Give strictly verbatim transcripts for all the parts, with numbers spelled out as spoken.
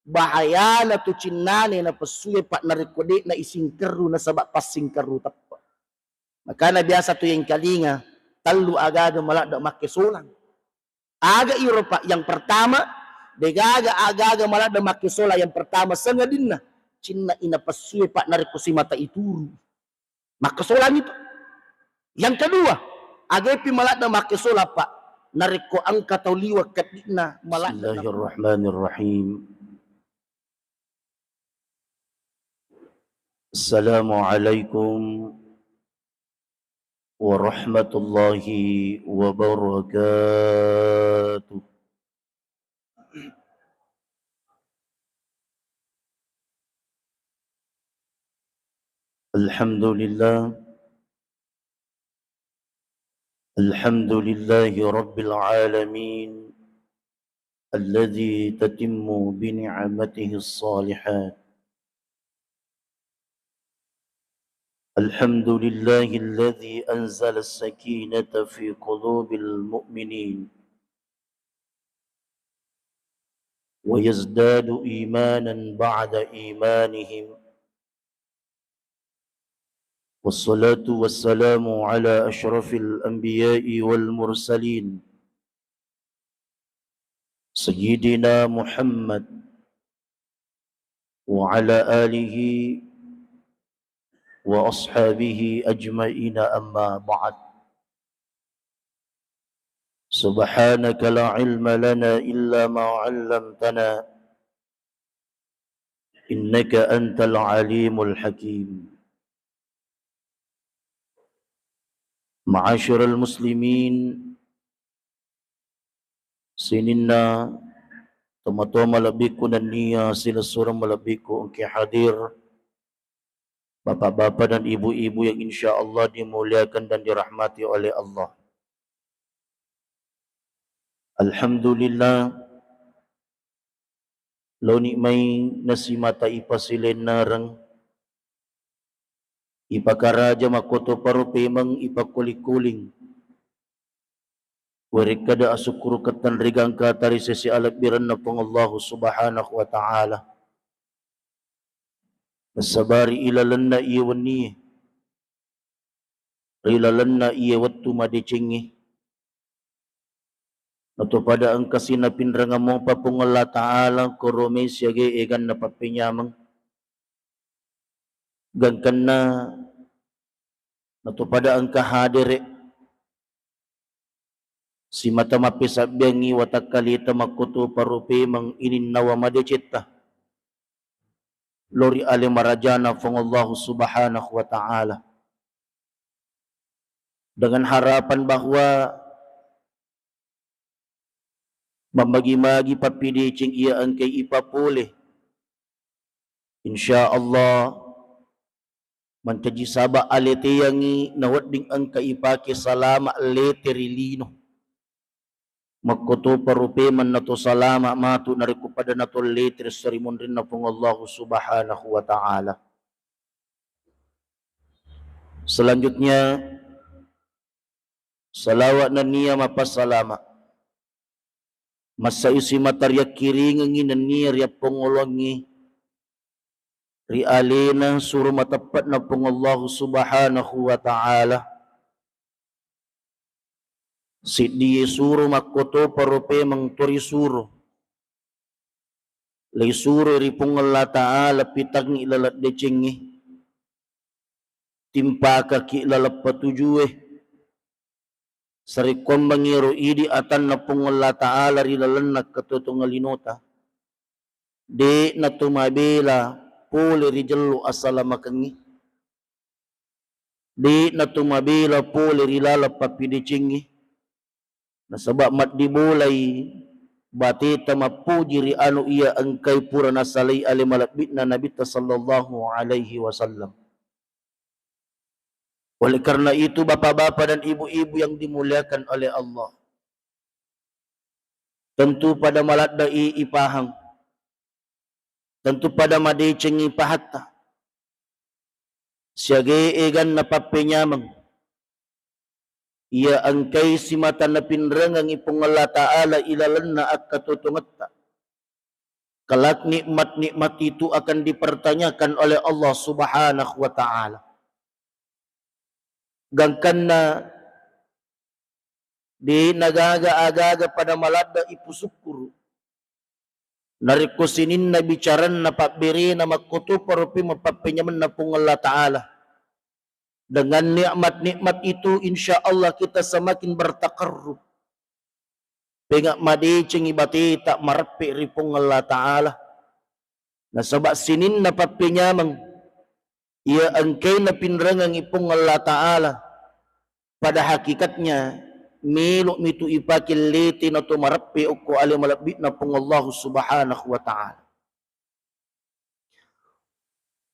Bahayana tu cinnana napessue, Pak, narekko de'na isingkerru nasaba passingkerru teppe. Makana biasa tu yengkalinga tellu agaga maladde makkesolang. Aga iro, Pak? Yang pertama, degaga agaga maladde makkesolang. Yang pertama, sengadinna cinna inapessue, Pak, narekko simata ituru. Makkesolangi tu. Yang kedua, agepi maladde makkesolang, Pak, narekko engka tau liwa keddi'na maladde. Bismillahirrahmanirrahim. Assalamualaikum warahmatullahi wabarakatuh. Alhamdulillah. Alhamdulillahi rabbil alamin. Alladzi tatimmu bi ni'matihi shalihat. Alhamdulillahilladzi anzala as-sakinata fi qulubil mu'minin. Wa yazdadu imanan ba'da imanihim. Wassalatu wassalamu ala asyrafil anbiya'i wal mursalin, Sayyidina Muhammad wa ala alihi wa ashabihi ajma'ina, amma ba'd. Subhanaka la ilma lana illa ma 'allamtana, innaka antal alimul hakim. Ma'asyiral muslimin, sininna tomatoa malebbiku nennia silessureng malebbiku engke hadir, bapak-bapak dan ibu-ibu yang insya Allah dimuliakan dan dirahmati oleh Allah. Alhamdulillah, laoni mai nasimata ipasilennereng, ipakaraja makkotoparo pemeng ipakkuling-kuling. Werekkada asukkurukeng tenrigangkata ri sese alebbirenna Puang Allahu Subhanahu wa Ta'ala. Nasabari ilalenna iye wennie, ri lalenna iye wettu madecengnge, natopada engka sinapinrengeng mopa Puang Allah Ta'ala koromai siaga eganna pappenyameng. Gangkanna natopada engka hadere, simata mappesabbiangngi watakkaleta makkotoparo pemeng ininnawa madecetta lao ri ale marajana Puang Allahu Subhanahu wa Ta'ala, dengan harapan bahwa mammagi-magi pappideceng iya engkai ipapole, insya Allah mancaji saba aleteangngi nawedding engka ipake salama lete ri lino. Makkotoparo pemeng nato salama matu narekko pada nato lete ri sarimunrinna Puang Allahu Subhanahu wa Ta'ala. Selanjutnya, salawat nennia mappasalama massai simata riakkiringengngi nennia riappongoloangngi ri alena suro mateppe'na Puang Allahu Subhanahu wa Ta'ala. Siddie suro makkotoparo pemeng to risuro, leisuroi ri Puang Allah Ta'ala pitangngi laleng decengnge, timpakaki laleng patujue, sarekkuammengngi ro idi atanna Puang Allah Ta'ala ri lalenna katotongeng linota, de'na to mabela pole ri jello asalamakengnge. De'na to mabela pole ri laleng pappidecengnge, nasaba maddibolai bateta mappoji ri anu iya engkai pura nasalai ale malebbi'na Nabitta sallallahu alaihi wasallam. Oleh karena itu, bapak-bapak dan ibu-ibu yang dimuliakan oleh Allah, tentu pada maladde'i ipahang, tentu pada madecengngi pahatta. Siaga eganna pappenyameng iya engkai simata napinrengengngi Puang Allah Ta'ala ilalenna akkatotongetta. Kelak nikmat-nikmat itu akan dipertanyakan oleh Allah Subhanahu wa Ta'ala. Gangkanna de' nagaga agaga pada maladde' ipusukkuru. Narekko sininna bicaranna pabberena makkotoparo pe mapappenyamenna Puang Allah Ta'ala. Dengan nikmat-nikmat itu, insya Allah kita semakin bertakarrub. Penga' madecengi bateta mareppe' ri Puang Allah Ta'ala. Nasaba' sininna pappenyameng iya engkae napinrengengngi Puang Allah Ta'ala, pada hakikatnya melo'mi tu ipake lete na to mareppe' okko ale malebbi'na Puang Allah Subhanahu wa Ta'ala.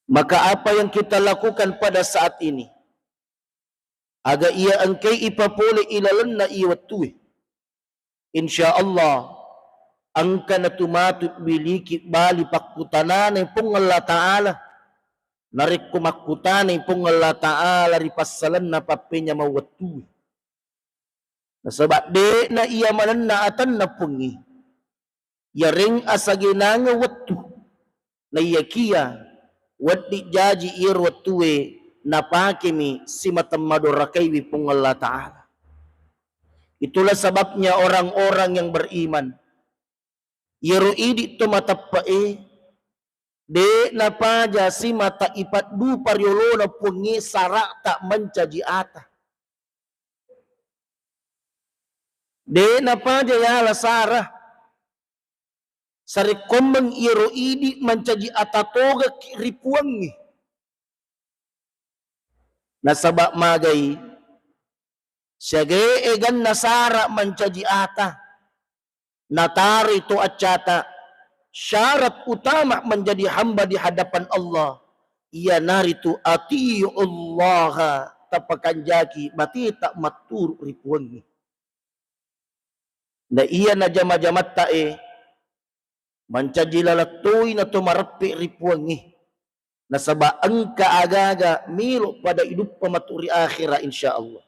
Maka apa yang kita lakukan pada saat ini? Aga iya engkae ipapole ilalenna iya wettue. Insya Allah, engka natumatu biliki bali pakkutananai Puang Allah Ta'ala. Narekko makkutanai Puang Allah Ta'ala ri passalenna pappenyameng wettue. Nasaba' de'na iya manenna atanna Puangnge. Yareng asagenangeng wettu. Naiyakiya wedding jaji iyaro wettue napakemi simata madorakaiwi Puang Allah Ta'ala. Itulah sebabnya orang-orang yang beriman, iyaro idi' to mateppe'e, de' napaja simata ipaddupa ri olona Puangnge sara'ta mancaji ata. De' napaja yala sara. Sarekkommeng iyaro idi' mancaji ata togakki ri Puangnge. Nasaba' magai, siagae eganna sara mancaji ata, nataroi to accata, syarat utama menjadi hamba di hadapan Allah, iyanaritu atiullaha, tapakanjaki bateta matturu' ri Puangnge. Na iya najama-jamatta e, mancaji laleng toi nato mareppe' ri Puangnge. Nasaba' engka aga-aga melo' pada iduppa matu ri akhera, insya Allah.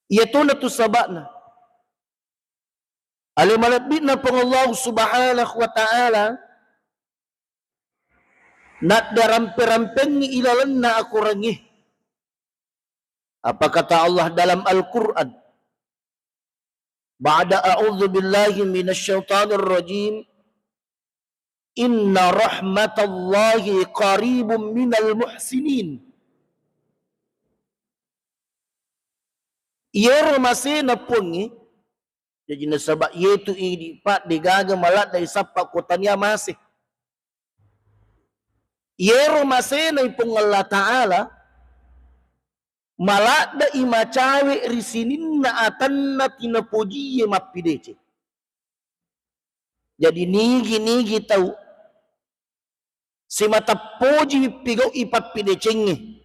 Iyatona tu saba'na. Ale malebbi'na Puang Allah Subhanahu wa Ta'ala, naddarampe-rampengngi ilalenna akorangnge. Apa kata Allah dalam Al-Quran? Ba'da a'udzu billahi minasy syaithanir rajim. Inna rahmatallahi qaribum minal muhsinin. Iyaro masena Puangnge, jaji nasaba' iyetu idi' pa' degaga maladde' isappa' ko tania mase. Iyaro masenai Puang Allah Ta'ala, maladde'i macawe' ri sininna atanna tinapojie mappideceng. Jadi nigi-nigi tau simata poji pigau'i pappidecengnge.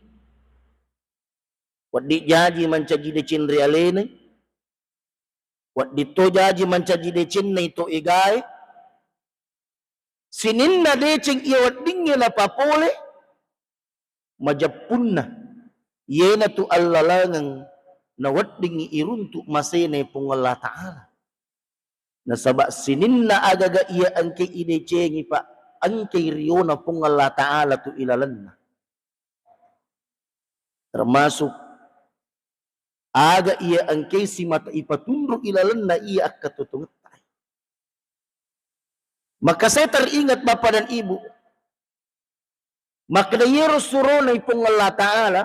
Wedding jaji mancaji deceng ri alena, wedding to jaji mancaji decenna to egae. Sininna deceng iya weddingnge napapole, majeppunna iyanatu allalengeng naweddingngi iruntu' masena Puang Allah Ta'ala. Nasaba' sininna agaga iya engkai idecengi, Pak, engkai riona Puang Allah Ta'ala tu ilalenna. Termasuk aga iya engkai simata ipatunru' ilalenna iya akkatotongetta. Maka saya teringat, Bapak dan Ibu, makkeda iyaro surona Puang Allah Ta'ala,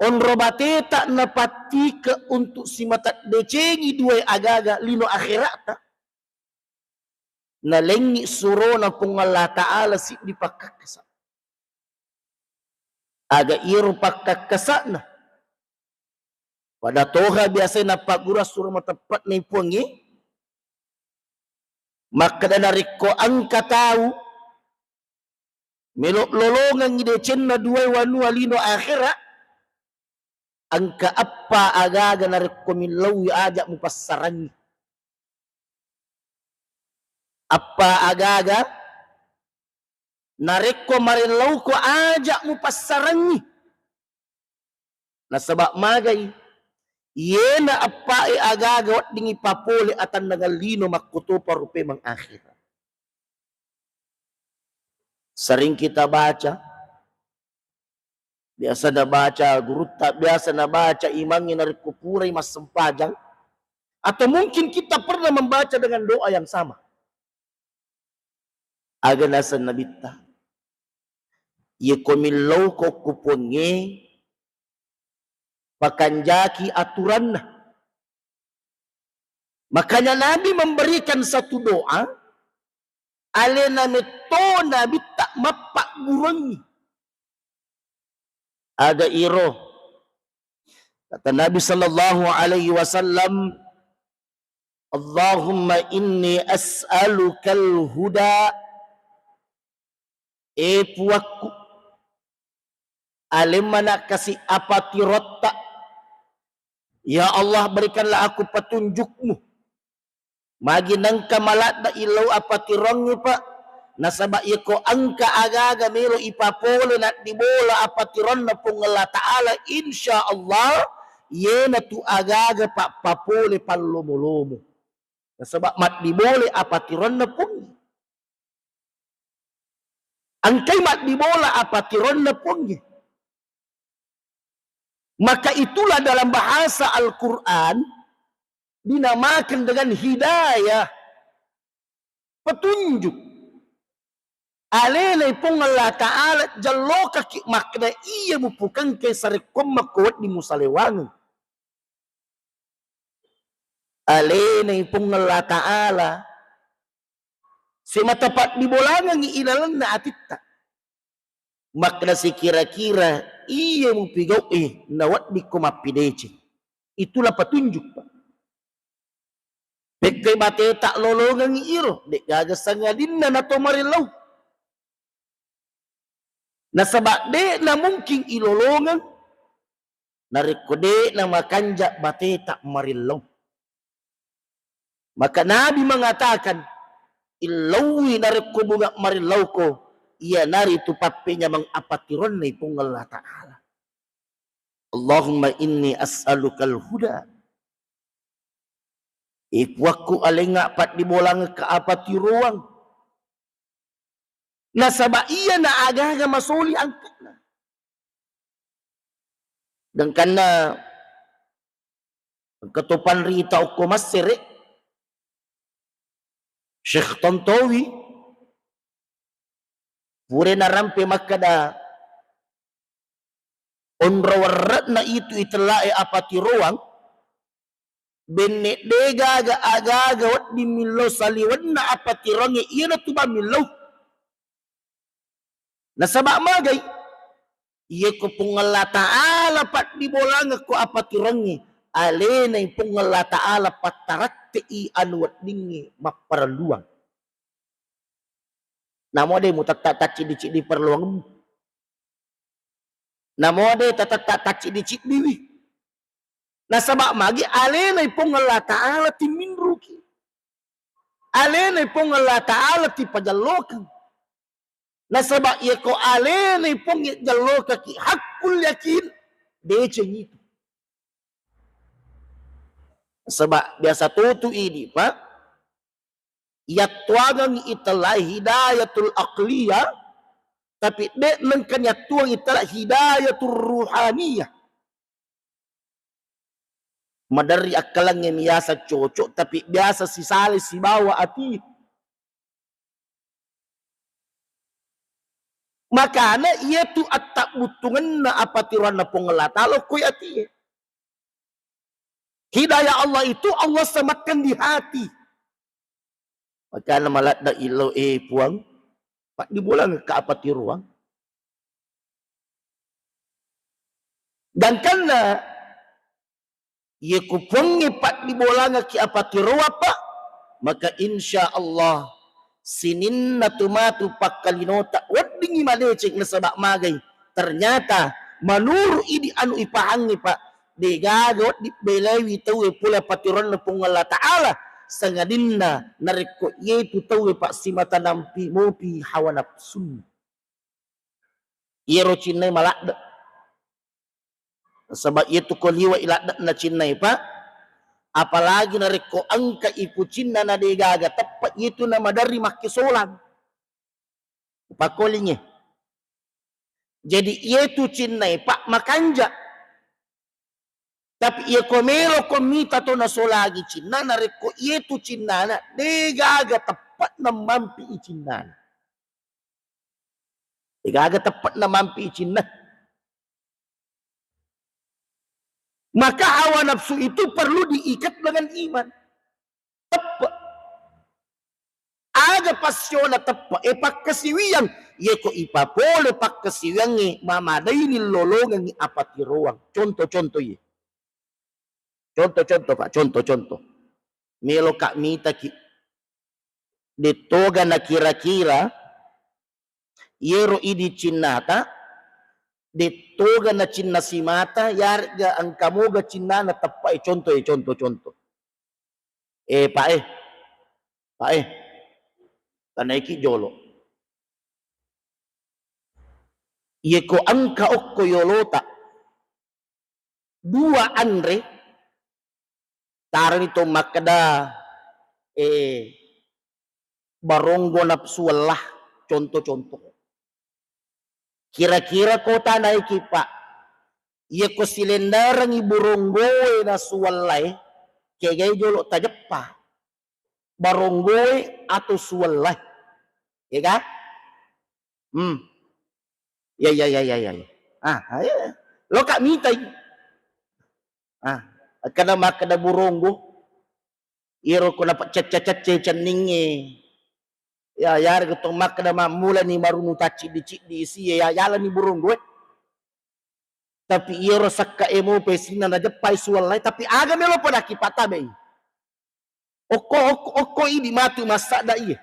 onro bateta napattike untuk simata decengi duai agaga lino akhera'ta, nalengngi surona Puang Allah Ta'ala siddi pakkakkasa. Aga iyaro pakkakkasa'na? Pada toha biasai napaggura suro mateppe'na Puangnge. Makkeda narekko engka tau melo' lolongengngi decenna duai wanua lino akhera, engka eppa agaga narekko millauwi aja' mupassarangngi. Eppa agaga narekko marellauko aja' mupassarangngi. Nasaba' magai, Iyena eppa'e agaga weddingngi papole atennangeng lino makkutopa rupemeng akhera. Sering kita baca, biasa nabaca gurutta, biasa nabaca imangnge narekko purai massempajang, atau mungkin kita pernah membaca dengan doa yang sama. Aga naseng Nabitta, "Iyako millauko ku Puangnge, pakanjaki aturanna." Makanya Nabi memberikan satu doa, alena metto Nabitta mappagguruangngi. Aga iro? Kata Nabi sallallahu alaihi wasallam, "Allahumma inni as'alukal huda." E Puakku, alemma nakkasi apatirotta. Ya Allah, berikanlah aku petunjukmu. Magi nengka maladde illau apatirongnge, Pak. Nasaba iyako engka agaga melo ipapole naddibola apatironna Puang Allah Ta'ala, insya Allah, iyanatu agaga, Pak, papole pallomo-lomo. Nasaba maddibola apatironna Puang. Engkai maddibola apatironna Puang. Maka itulah dalam bahasa Al-Quran dinamakan dengan hidayah, petunjuk. Alenai Puang Allah Ta'ala jallokaki, makna iya mupukangke sarekkommakko wedding musalewangeng. Alenai Puang Allah Ta'ala semata paddibolangengngi ilalenna atitta. Makna sikira-kira iya mupigau'i naweddikko mappideceng. Itulah petunjuk, Pak. Pekkai bateta lolongengngi iro, de'gaga sangadinna nato marillau. Nasaba de'na mungkin ilolongeng narekko de'na makanja bateta marillau. Maka Nabi mengatakan, "Illaui narekko bunga marillauko, iyanaritu pappenyameng apatironnai Puang Allah Ta'ala." Allahumma inni as'alukal huda. E Puakku, alengnga paddibolangekka apatiroang. Nasaba iyana agaga masoli angkana. Gangkanna engka to panrita okko Massere, Syekh Tontowi, pura narampe makkeda, onro werre'na itu itellae apatiroang, benne degaga agaga wedding millau saliwenna apatiroangnge, iyanatu bang millau. Nasaba magai? Iyako Puang Allah Ta'ala paddibolangekko apatiroangnge, alenai Puang Allah Ta'ala pattaratte'i anu weddingnge mapparelluang. Namo de mutetta tacciddi-ciddi parelluangmu. Namo de tatetta tacciddi-ciddiwi. Nasaba magi? Alenai Puang Allah Ta'ala timminruki. Alenai Puang Allah Ta'ala tipajallokeng. Nasaba iyako alenai Puang jallokaki hakkul yakin, deceng itu. Nasaba biasa totu idi, Pak, yattuangengngi itellai hidayatul aqliyah, tapi de nengka yattuang itellai hidayatul ruhaniyah. Maderri akkalengnge miasa cocok, tapi biasa sisale sibawa ati. Makana iyatu attabbuttungenna apatiroanna Puang Allah Ta'ala okkoi atie. Hidayah Allah itu Allah sematkan di hati. Makana maladda illau, eh Puang, paddibolangekka apatiroang. Gangkanna iyako Puangnge paddibolangekki apatiroang, Pak, maka insya Allah sininna tu matu pakkalinota weddingngi madeceng. Nasaba magai? Ternyata menurut idi anu ipahangngi, Pak, degaga wedding belaiwi tauwe pole apatiroanna Puang Allah Ta'ala, sangadinna narekko iyetu tauwe, Pak, simata nampi mopi hawa nafsu. Iyaro cinnai maladde. Nasaba iyatu ko liwa i ladde'na cinnae, Pak, apalagi narekko engka i pucinna na degaga teppe, iyatu na maderri makkesolang. Upakkolingngi. Jadi iyatu cinnae, Pak, makanja. Tapi iyako meloko mita to nasolangi cinna, narekko iyatu cinnana, degaga teppe'na mampi i cinnana. Degaga teppe'na mampi i cinna. Maka hawa nafsu itu perlu diikat dengan iman. Teppe. Aga passiona teppe, e pakkasiwiang. Yeko ipapole pakkasiwiangnge, mamadaini lolongengngi apatiroang. Contoh-contoh iye. Contoh-contoh, Pak, contoh-contoh. Meloka mitaki. Dettoga na kira-kira, yero idi cinnata, dettoga na cinna simata, yarega engka moga cinnana teppa e, contoh e, contoh-contoh. Eh, Pak, eh. Pak, eh. Tanaiki jolo. Yeko engka okko yolota dua anre, tarani to makkeda, eh, baronggo nafsu wellah, contoh-contoh. Kira-kira ko tanaiki, Pak, yeko silennerengngi buronggoe na suwellae, kegai jolo tajeppa? Baronggoe atau suwellae? Iya ga? Hmm. Ya, ya, ya, ya, ya, ya. Ah, ah, iya. Loka mitai. Ah, kada makkeda buronggo. Iyaro ko napacecce-cecce cenningnge. Ya, yarega to makkeda mammulani marunu tacciddi-ciddi isie, ya, yalani buronggoe. Tapi iyaro sakka e mopa esinna najeppai suwallai, tapi aga melo podaki patabei. Okko, okko, okko idi matu massadda iye.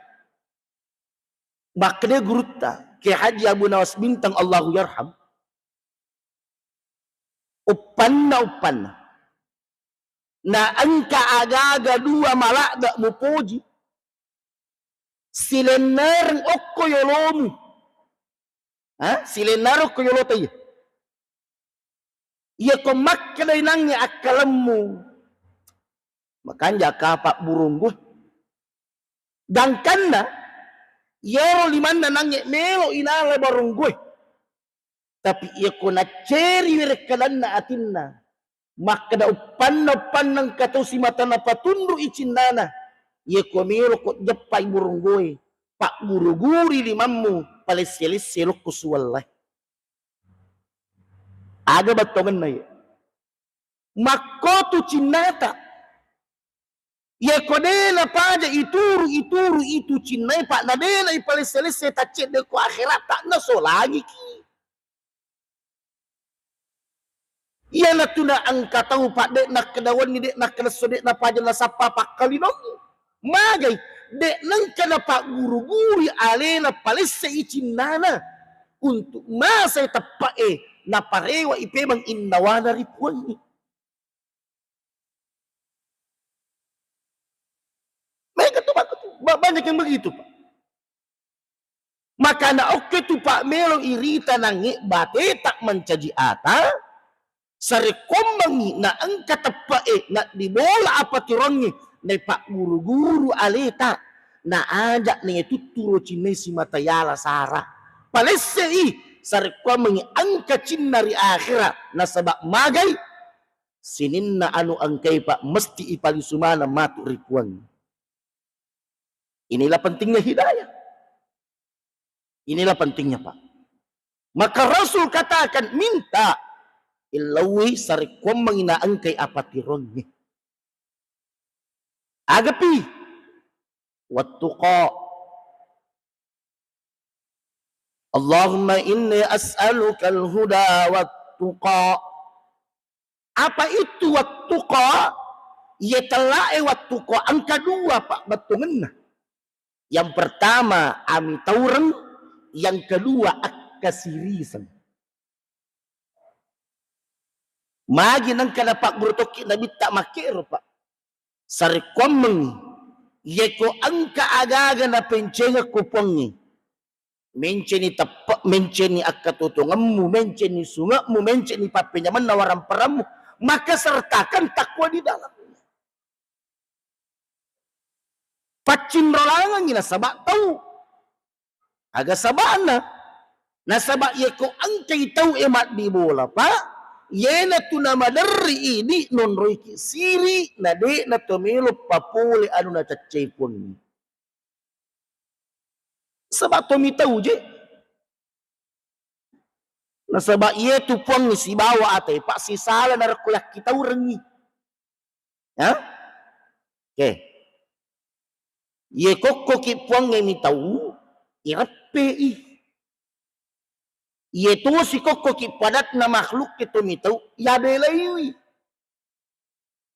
Makkeda gurutta, Kiai Haji Abu Nawas Bintang, Allahu yarham. Uppanna, uppanna. Na engka aga-aga dua maladde mupoji. Silennereng okko yolomu. Ha? Silennereng okko yolota iya. Iya ko makkedai nangnge akkalemmu, makanja kapa burunggu. Gangkanna, iyaro limanna nangnge melo inala baronggoe. Tapi iya ko nacceri werekkadanna atinna, makkeda uppanna, uppanna engka tau simata napatunrui cinnana, iya ko melo ko jeppai buronggoe, pagguru-gurui limammu, palesse-lesse lokko suwallae. Aga battongenna iya. Makkotu cinnata. Iya ko de napaja ituru, ituru itu cinnae, Pak, na de na ipalesse-lesse taccedde ko akheratta, nasolangiki. Iyanatu na engka tau, Pak, de nakkeda wenni, de nakkeda esso, de napaja nasappa pakkalinong. Magai, de nengka napagguru-gurui alena palessei cinnana untuk masai teppe'e naparewa ipemeng innawana ri puangnge. Mega tu, Pak, tu. Ba-, banyak yang begitu, Pak. Makana okke tu, Pak, melo irita nangnge bateta mancaji ata, sarekkoammengngi na engka teppe'e, na dibola apatirongnge, naipagguru-guru aleta, na aja naitutturo cinnai simata yala sara. Palessei, sarekkoammengngi engka cinna ri akhera, nasaba magai, sininna anu engkai, Pak, mesti ipalisu maneng matu ri Puang. Inilah pentingnya hidayah. Inilah pentingnya, Pak. Maka Rasul katakan, minta, illauwi sarekkoammengngi na engkai apatirongnge. Agapi, wattuqa. Allahumma inni as'alukal huda wattuqa. Apa itu wattuqa? Iya tellae wattuqa engka dua, Pak, bettuangenna. Yang pertama, amitaureng, yang kedua, akkasiriseng. Magi nengka napagguru tokki Nabitta makkero, Pak. Sarekkoammengngi, yeko engka aga-aga napencengekko Puangnge, Menceni teppe', menceni akkatutungemmu, menceni sunge'mu, menceni pappenyamenna waramparammu, maka sertakan takwa di dalamnya. Paccinrolangengngi nasaba tau. Aga saba'na? Nasaba yeko engkai tau e maddibola, Pak, yenatu namaderri idi nonroiki siri, na de'na to melo papole anu nacaccai Puangnge. Saba tomi tau je. Nasaba iyetu Puangnge sibawa ate, Pak, sisala narekko yakkitaurengngi. Ya? Oke. Iye kokkoki Puangnge mitau, ireppei. Iye tosi kokkoki padatna makhluk e tomi tau, yabelaiwi.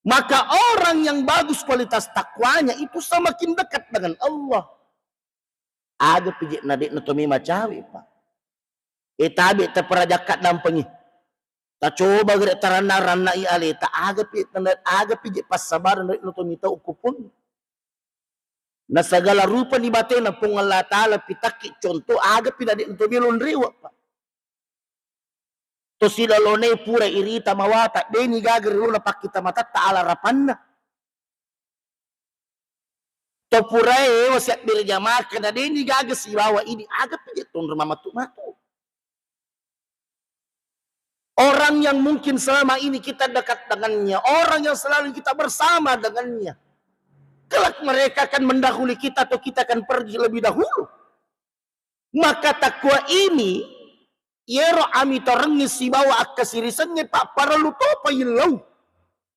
Maka orang yang bagus kualitas takwanya itu semakin dekat dengan Allah. Aga pije na de'na to memacawe, Pak. E tabe taparajakka dampengi. Tacoba gere taranna-rannai aleta, aga pi-, aga pije passabareng na de'na to mitau ko Puang. Na segala rupa ni batena Puang Allah Ta'ala pitakki contoh, aga pi na de'na to melo nrewa, Pak. To silalone pura irita mawata, deni gaga rilona pakkita matatta ala rapanna. To purae wasiat berjamaah kana deni gaga sibawa idi, aga pije tonro mamatu-matu. Orang yang mungkin selama ini kita dekat dengannya, orang yang selalu kita bersama dengannya, kelak mereka akan mendahului kita atau kita akan pergi lebih dahulu. Maka takwa ini, iyero amitorengngi sibawa akkasirisengnge, Pak, parellu topa yellau.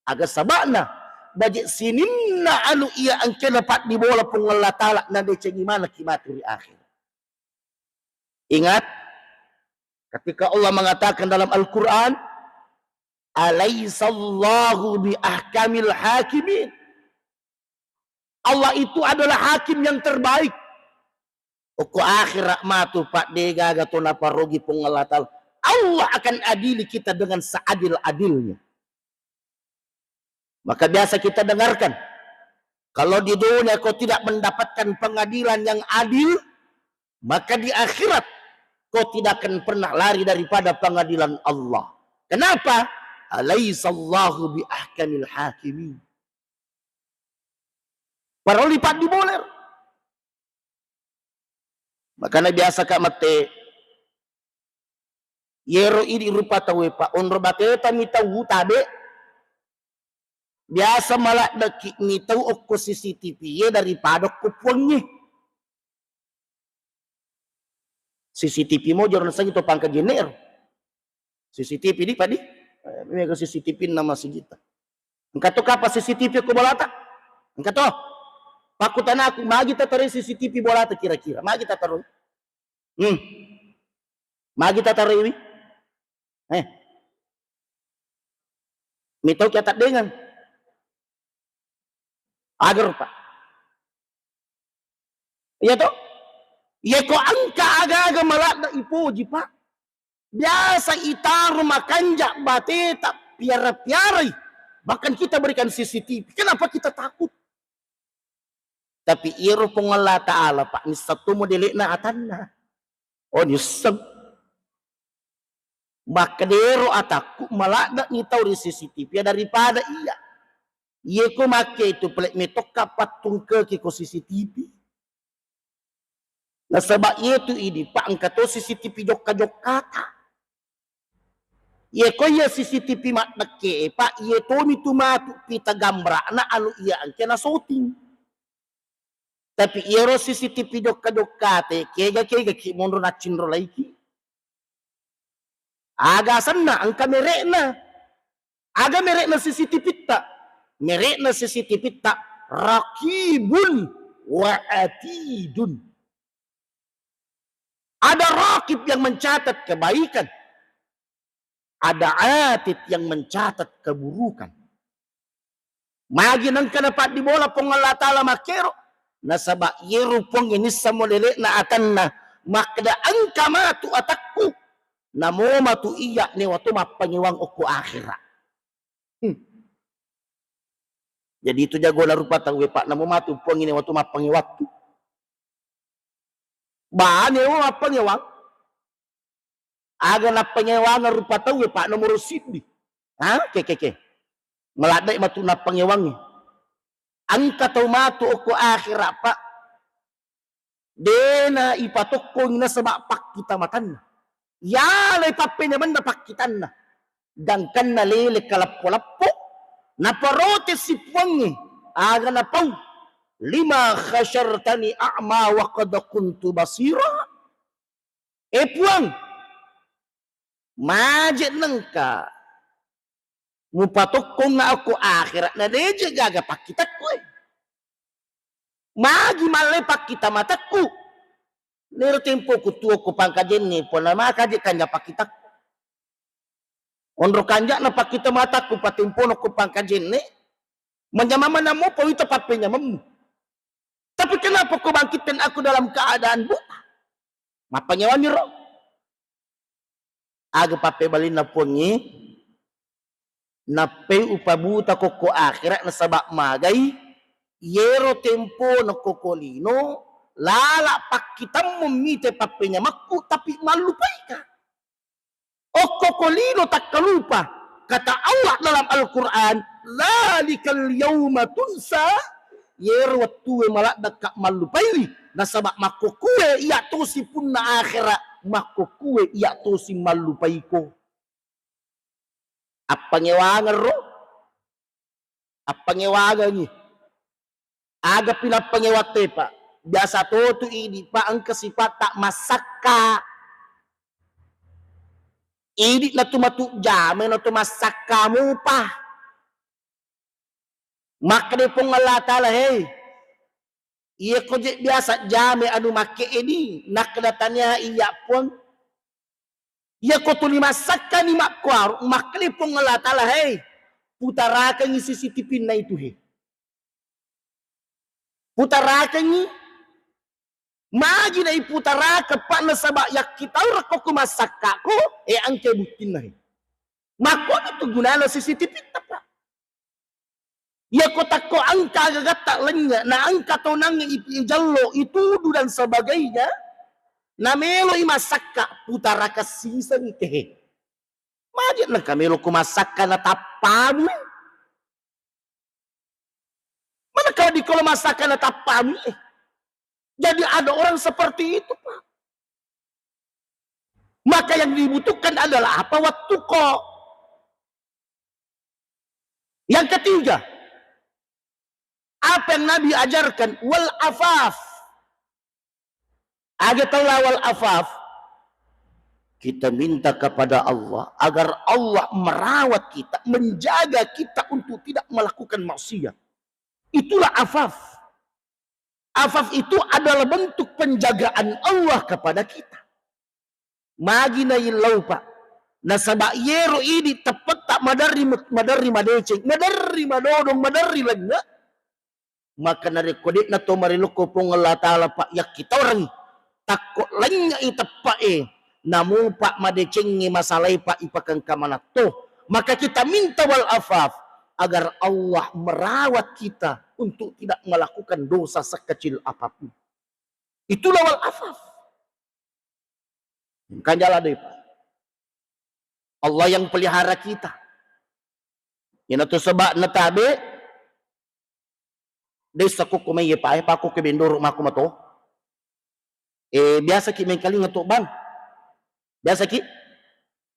Aga saba'na? Baje sininna anu iya engkena paddibola Puang Allah Ta'ala, nadecengi manekki matu ri akhir. Ingat, ketika Allah mengatakan dalam Al-Quran, "Alaisallahu bi ahkamil hakimin." Allah itu adalah hakim yang terbaik. Okko akhirat matu, Pak, degaga to naparogi Puang Allah Ta'ala. Allah akan adili kita dengan seadil-adilnya. Maka biasa kita dengarkan, kalau di dunia kau tidak mendapatkan pengadilan yang adil, maka di akhirat kau tidak akan pernah lari daripada pengadilan Allah. Kenapa? Alaisallahu bi ahkamil hakimin. Parellu paddiboler. Makana biasa ka mette, yero idi rupa tauwe, Pak, onro bateta mitau tabe. Biasa maladdeki mitau okko C C T V ye daripada okko Puangnge. C C T V mo jaro nasengi to pangka jenne ero. C C T V di, Pak, di? Eh, mega C C T V nama sigita. Engka to kapa C C T V ko bolata? Engka to? Pakkutanaku, magi tataroi C C T V bolata kira-kira? Magi tataroi? Hmm. Magi tataroiwi? Eh. Mitau ki ataddengeng. Agar, Pak. Iya to? Iya ko engka aga-aga maladde ipoji, Pak. Biasa itaro makanja bateta piara-piarai. Bahkan kita berikan C C T V. Kenapa kita takut? Tapi iyaro Puang Allah Ta'ala, Pak, nisseng to modele'na atanna. Oh, nisseng. Makkedero atakku maladde'ni tau ri C C T V daripada iya. Iye ko makke itu pele metokka pattungkeki ko C C T V. Nasaba iyetu idi, Pak, engka to C C T V jokka-jokkata. Iye ko iya C C T V maddekke, Pak, iye tomi tu matu pita gambara'na anu iya engke na syuting. Tapi iyaro C C T V jokka-jokkate, kega-kega ki monro naccinro laiki. Aga asenna, engka mere'na. Aga mere'na C C T V-ta? Mere'na C C T V-ta Raqibun wa Atidun. Ada Raqib yang mencatat kebaikan, ada Atid yang mencatat keburukan. Magi nengka napaddibola Puang Allah Ta'ala makkero? Nasaba iyero Puang e nisseng modele'na atanna, makkeda engka matu atakku, namo matu iya newa to mappangewang okko akhera. Hmm. Jadi itu jagona rupa tauwe, Pak, namo matu Puang e newa to mappangewattu. Bane wa mappangewang. Aga nappangewang rupa tauwe, Pak, nomoro siddi. Ha? Ke, ke, ke. Maladde matu nappangewang. Engka tau matu okko akhirat, Pak. Dena ipatokkongi nasaba pakkita matanna. Yalai pappenyamenna pakkitanna. Gangkanna lele kaleppo-leppo. Naparotesi Puangnge. Aga napau. "Lima khasyartani a'ma wa qad kuntu basira." Eh Puang, maje nengka mupatokkongnga okko akhirat na deje gaga pakkitakku, eh. Magi mallai pakkita matakku. Nero tempoku tuo ko pangkajenne, pona makaje kanja pakkitakku. Onro kanja'na pakkita matakku, patempono ko pangkajenne, manyamang manammu pawita pappenyamemmu. Tapi kenapa kau bangkitkan aku dalam keadaan buta? Mappanyawanni ro. Aga pappebalinna Puangnge, nappai upabuta kokko akhirat nasaba magai, yero tempono kokko lino, lala pakkitammu mite pappenyamakku, tapi mallupaika. Okko ko lino takkalupa. Kata Allah dalam Al-Quran, "Dzalikal yauma tunsa." Yero wettue maladdekka mallupaiwi. Nasaba makkukkue iya tosi punna akhera, makkukkue iya tosi mallupaiko. Appangewangeng ro. Appangewangengngi. Aga pinappangewatte, Pak? Biasa totu idi, Pak, engka sipatta massakka. Idi natu matu jame natu massakka mupa. Makkeda Puang Allah Taala, "Hei, iya ko je biasa jame anu makke edi." Nakkeda tania iya Puang. Iya ko tuli massakkani makkuaro, makkeda Puang Allah Taala, "Hei, putarakengngi C C T V-na itu, he." Putarakengngi, magi na iputarakeng, Pak, nasaba yakkitaureng ko ku massakkako, eh, engka buttinna, he. Makkotu gunana C C T V-ta, Pak. Iya ko takko engka agagatta lennye, na engka tonangnge ipi-, ijallo, itudu dan sebagainya, na meloi massakka, putarakeng sisengngi kehe. Maje nengka melo ko massakka na tappamu, eh. Mana kalau di kalau massakka na tappamu, eh. Jadi ada orang seperti itu, Pak. Maka yang dibutuhkan adalah apa? Waktu kok. Yang ketiga, apa yang Nabi ajarkan? Wal afaf. Aga tella wal afaf. Kita minta kepada Allah agar Allah merawat kita, menjaga kita untuk tidak melakukan maksiat. Itulah afaf. Afaf itu adalah bentuk penjagaan Allah kepada kita. Magi naillau, Pak. Nasaba yero idi teppetta maderri, maderri madeceng, maderri madodong, maderri lennye. Maka narekko de'na to marilokko Puang Allah Taala, Pak, yakkitaureng takko lennye i teppa'e, namupa madecengnge masalae, Pak, ipakengka manatto. Maka kita minta wal afaf agar Allah merawat kita untuk tidak melakukan dosa sekecil apapun. Itulah wal afaf. Engka jala doi, Pak. Allah yang pelihara kita. Iyana tu sebab natabe, desa kuku mai, Pak, eh, pakku ke bendoro mako mato. Eh, biasa ki mengkalinga to, Bang. Biasa ki.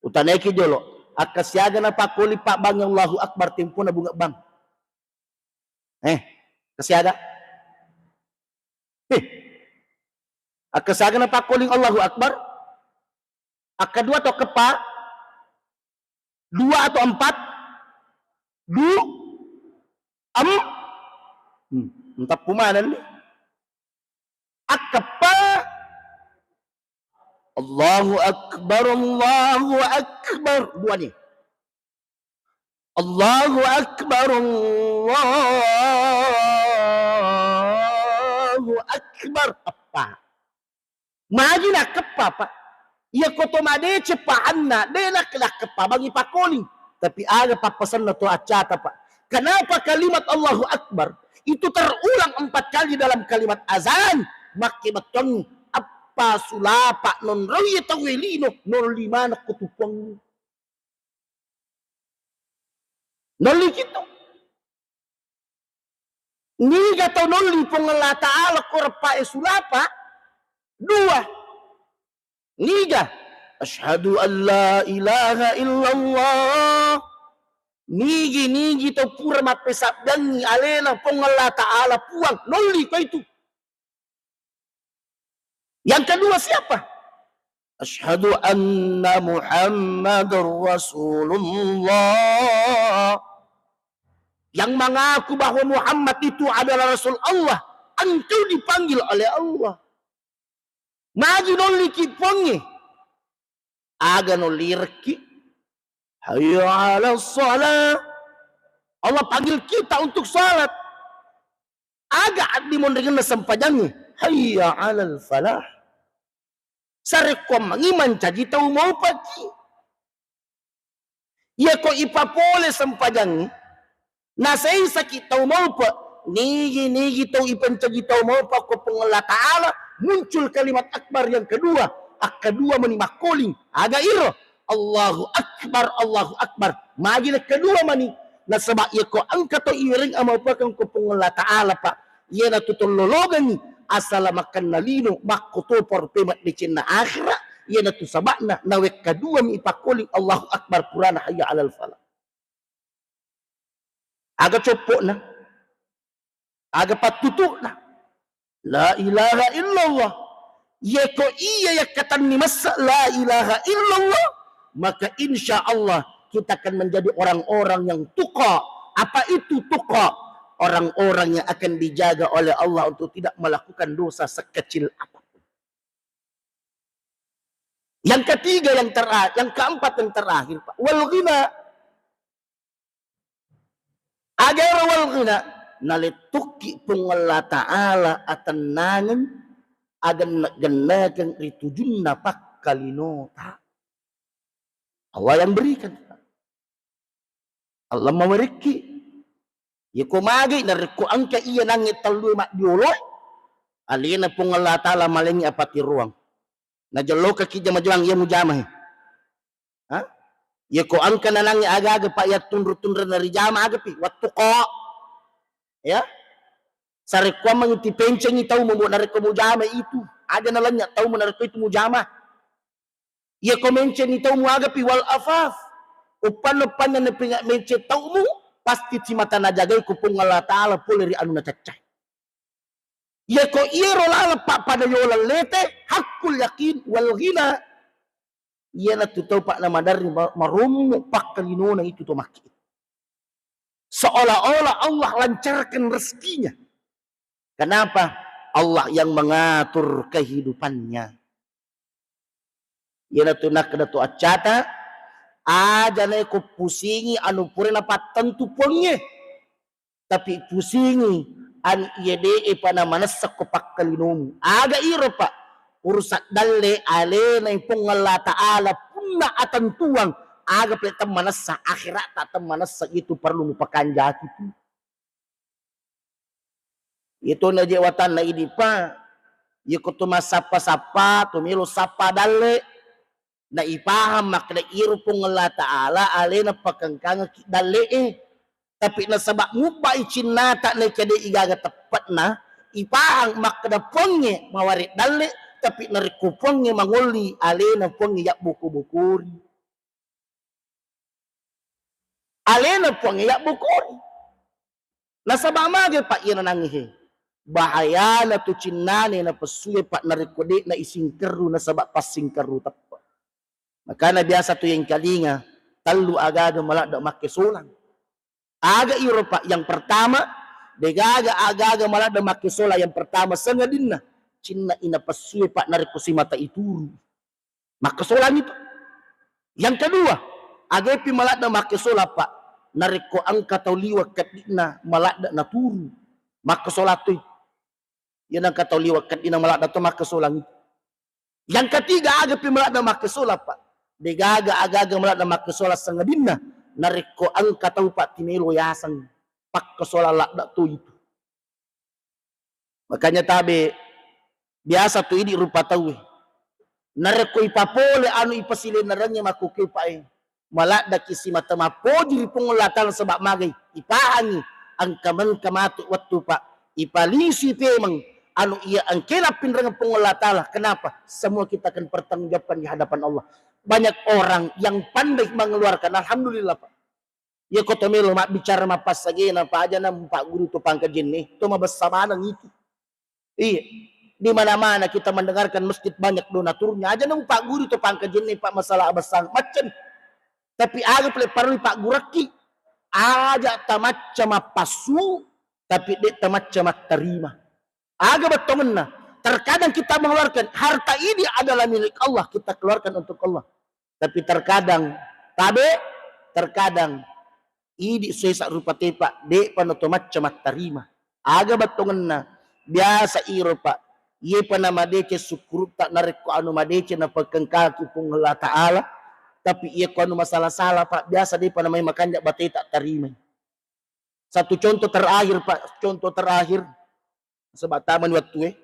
Utanaiki jolo. Akka siaga na pakoli, Pak, Bang, Allahu Akbar, tempona bunga, Bang. Eh, kesiaga. Eh, akkasiaga napakkoling Allahu Akbar. Akkadua to keppa. Dua atau empat? Du, em, hmm, entappu manenni. Akkeppa. Allahu Akbar, Allahu Akbar. Dua ni. Allahu Akbar, Allahu Akbar. Eppa. Magi nakkeppa, Pak? Iya ko to madeceng pahanna, de nak-, nakkeppa bangi pakkoling. Tapi aga pappasenna to accata, Pak? Kenapa kalimat Allahu Akbar itu terulang empat kali dalam kalimat azan? Makke bettuangngi, ap-, pasulapa nonroi tauwe lino, nolli manekko tu Puang. Nolli kitu. Niga tau nolli Puang Allah Ta'ala ko reppa e sulapa? Dua. Niga? Asyhadu an la ilaha illallah. Nigi-nigi tau pura mappesabbiangngi alena Puang Allah Ta'ala Puang, nolli ko itu. Yang kedua siapa? Asyhadu anna Muhammadar Rasulullah. Yang mengaku bahwa Muhammad itu adalah Rasul Allah, engkau dipanggil oleh Allah. Magi nolliki Puangnge? Aga nollirekki? Hayya 'alas shalah. Allah panggil kita untuk salat. Aga addimonringenna sempajangnge? Hayya 'alal falah. Sarekkoammengngi mancaji tau maupaki. Iyako ipapole sempajangnge, naseisaki tau maupe, nigi-nigi tau ipancaji tau maupe ko Puang Allah Ta'ala, muncul kalimat akbar yang kedua, akkadua mani makkoling, aga iro? Allahu Akbar, Allahu Akbar. Magi nakkadua mani, nasaba iyako engka to iwereng amaupakeng ko Puang Allah Ta'ala, Pak, iyanatu tollologengngi asalamakenna lino, makkotopa rupe maddecenna akhera, iyanatu saba'na nawekkaduami ipakkoling Allahu Akbar purana hayya 'alal falah. Aga coppo'na? Aga pattutu'na? La ilaha illallah. Yeko iya yakkatanni massa la ilaha illallah, maka insya Allah kita akan menjadi orang-orang yang tuqa. Apa itu tuqa? Orang-orang yang akan dijaga oleh Allah untuk tidak melakukan dosa sekecil apapun. Yang ketiga, yang tera-, yang keempat, yang terakhir, Pak. Wal ghina. Aga ero wal ghina, nalettukki Puang Allah Ta'ala atennangeng, agenne-gennekeng ri tujunna pakkalinota. Allah yang berikan. Allah mawerekki. Yeko magi narekko engka iya nangnge tellue maddiolo, alena Puang Allah Ta'ala malengngi apatiroang. Najellokaki jama-jamang iya mujama he. Ha? Yeko engka nanangnge aga-aga pa yattunru-tunrena rijama agapi? Wattuqa. Ya. Sarekkoammengngi tipencengi tau mu narekko mujama itu. Aja nalenya tau mu narekko itu mujama. Yeko mencenni tau mu agapi? Wal afaf. Uppanna-uppanna napinga menceng tau mu, pasti simata najagai ko Puang Allah Ta'ala pole ri anu nacaccai. Yeko iyero laleng pappada yoleng lete, haqqul yakin wal ghina. Iyanatu tau, Pak, namaderri ma-, marommo pakkalinona itu to makki. Seolah-olah Allah lancarkan rezekinya. Kenapa? Allah yang mengatur kehidupannya. Iyanatu nakkeda to accata, aja naiko pusingi anu pura napattentu Puangnge. Tapi pusingi anu iya de'e pa namanessa ko pakkalinomu. Aga iro, Pak? Urusan dalle alena Puang Allah Ta'ala punna atentuang, aga pale temmanessa, akhirat ta temmanessa, itu perlu mupakanjaki tu. Iyatona je watanna idi, Pak. Iyako to massappa-sappa, to melo sappa dalle. Na ipahang makkeda iro Puang Allah Ta'ala alena pakengkangekki dalle'e. Tapi nasaba ngubbai cinnata naika de igaga teppetna, ipahang makkeda Puangnge maware dalle, tapi narekko Puangnge mangolli, alena Puangnge yabboko-bokori. Alena Puangnge yabbokori. Nasaba mage, Pak, iya nanangnge he? Bahayana tu cinnane napessue, Pak, narekko de'na isingkerru nasaba passingkerru teppe. Makana biasa tu yengkalinga tellu aga-aga maladde makkesolang. Aga iro, Pak? Yang pertama, degaga aga-aga maladde makkesolang. Yang pertama, sengadinna cinna inapessue, Pak, narekko simata ituru. Makkesolangi tu. Yang kedua, agepi maladde makkesola, Pak? Narekko engka tau liwa keddi'na maladde naturu. Makkesola tu. Iya nengka tau liwa keddi'na maladde to makkesolangi. Yang ketiga, agepi maladde makkesola, Pak? Degaga aga-aga maladde makkesola sengadinna narekko engka tau, Pak, timelo yaseng pakkesola ladde tu itu. Makanya tabe biasa tu idi rupa tauwe. Narekko ipapole anu ipasilennerengnge makkukkue, Pak, e, maladdaki simata mappoji ri Puang Allah Ta'ala, sebab magai ipahangi engka mengka matu wettu, Pak, ipalisui pemeng anu iya engkena pinrengeng Puang Allah Ta'ala. Kenapa? Semua kita akan pertanggungjawabkan di hadapan Allah. Banyak orang yang pandai mengeluarkan, alhamdulillah, Pak. Iya ko to melo mabbicara mappassagena, Pak, aja na mupagguru to pangkajenne, to mabessa maneng itu. Iya. Di mana-mana kita mendengarkan masjid banyak donaturnya, aja na mupagguru to pangkajenne, Pak, masalah abessang. Maccani. Tapi aga pale parellu paggurakki. Aja tamacca mappassu, tapi de tamacca mattarima. Aga bettongenna? Terkadang kita mengeluarkan harta ini adalah milik Allah, kita keluarkan untuk Allah. Tapi terkadang, tabe, terkadang idi sesa rupa te, Pak, de'pa nato macca mattarima. Aga bettongenna? Biasa iro, Pak, iyepa namadeceng sukkurutta narekko anu madeceng napakengkaki Puang Allah Ta'ala, tapi iya ko anu masala-sala, Pak, biasa de'pa namai makanja bateta tarimai. Satu contoh terakhir, Pak, contoh terakhir. Sebab tamani wettu e.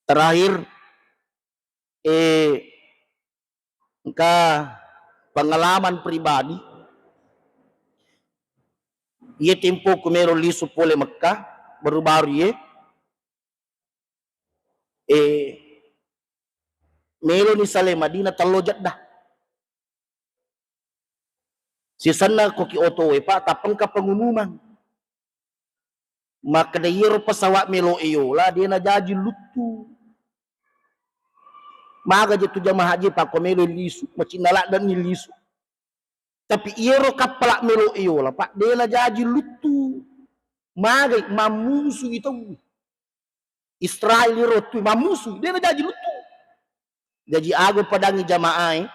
Terakhir, eh, engka pengalaman pribadi. Iye tempo ku melo lisu pole Mekah, baru-baru iye. Eh, melo ni sale Madinah tello Jeddah. Sisenna koki oto e, Pak, tappengka pengumuman. Makkeda iyero pesawat melo e yola, de najaji luttu. Maga je tu jamaah haji, Pak, ko melo lisu, macinna ladde ni lisu. Tapi iyero kappala melo e yola, Pak, de najaji luttu. Magai mammusui tau. Israel iro tu mammusui, de najaji luttu. Jaji ago padangi jamaah e.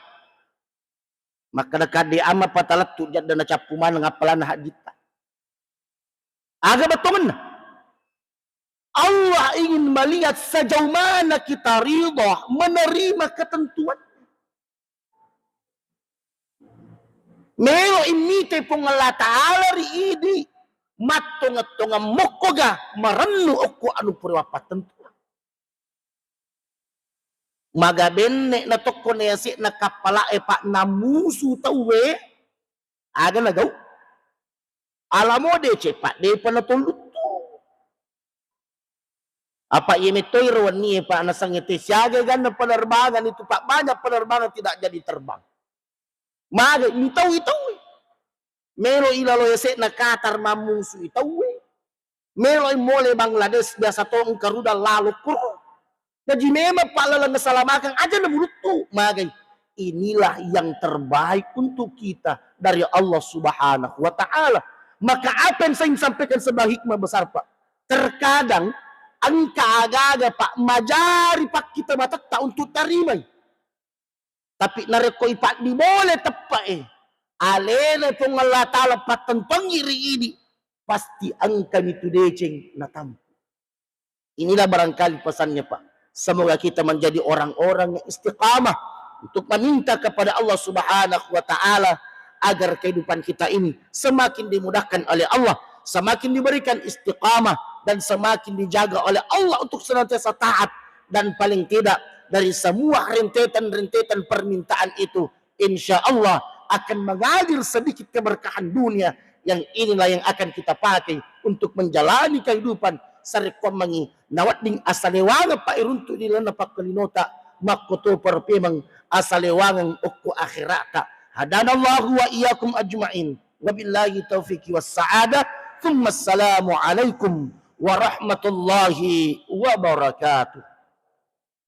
Makkeda kadde amma patalettu jadda nacappu maneng appalanna hajjitta. Aga bettongenna? Allah ingin melihat sejauh mana kita ridha menerima ketentuan. Melo immite Puang Allah Ta'ala ri idi, mattongeng-tongeng mokkoga marennu okko anu pura wapattentuang. Maga benne na tokko na yase'na kappala e, Pak, namusu tauwe, aga nagau? Alamo deceng, Pak, depa natoluttu. Apa iye mettoi ro wennie, Pak, nasengnge te siaga ganna penerbangan itu, Pak, banyak penerbangan tidak jadi terbang. Maga mitau itau. Melo ilalo yase'na Qatar mammusui tauwe. Melo mole Bangladesh biasa to engka rudang lalo kuro. Jaji memang, Pak, laleng keselamatan aja na muluttu magai. Inilah yang terbaik untuk kita dari Allah Subhanahu wa Ta'ala. Maka apa yang saya ingin sampaikan sebuah hikmah besar, Pak. Terkadang engka aga-aga, Pak, majari, Pak, kita matetta untuk tarimai. Tapi narekko ipaddi bole teppe'e, alena Puang Allah Ta'ala pattentongi ri idi, pasti engkami tu deceng natampu. Inilah barangkali pesannya, Pak. Semoga kita menjadi orang-orang yang istiqamah untuk meminta kepada Allah Subhanahu wa Ta'ala agar kehidupan kita ini semakin dimudahkan oleh Allah, semakin diberikan istiqamah, dan semakin dijaga oleh Allah untuk senantiasa taat, dan paling tidak dari semua rentetan-rentetan permintaan itu, insya Allah akan mengalir sedikit keberkahan dunia yang inilah yang akan kita pakai untuk menjalani kehidupan sarekkuammengngi nawedding asalewangeng pairuntu di lalenna pakkalinota, makkotoparo pemeng asalewangeng okko akhirata. Hadanallahu wa iyyakum ajma'in. Wabillahi taufiqi was sa'adah. Tsumma assalamu alaikum warahmatullahi wabarakatuh.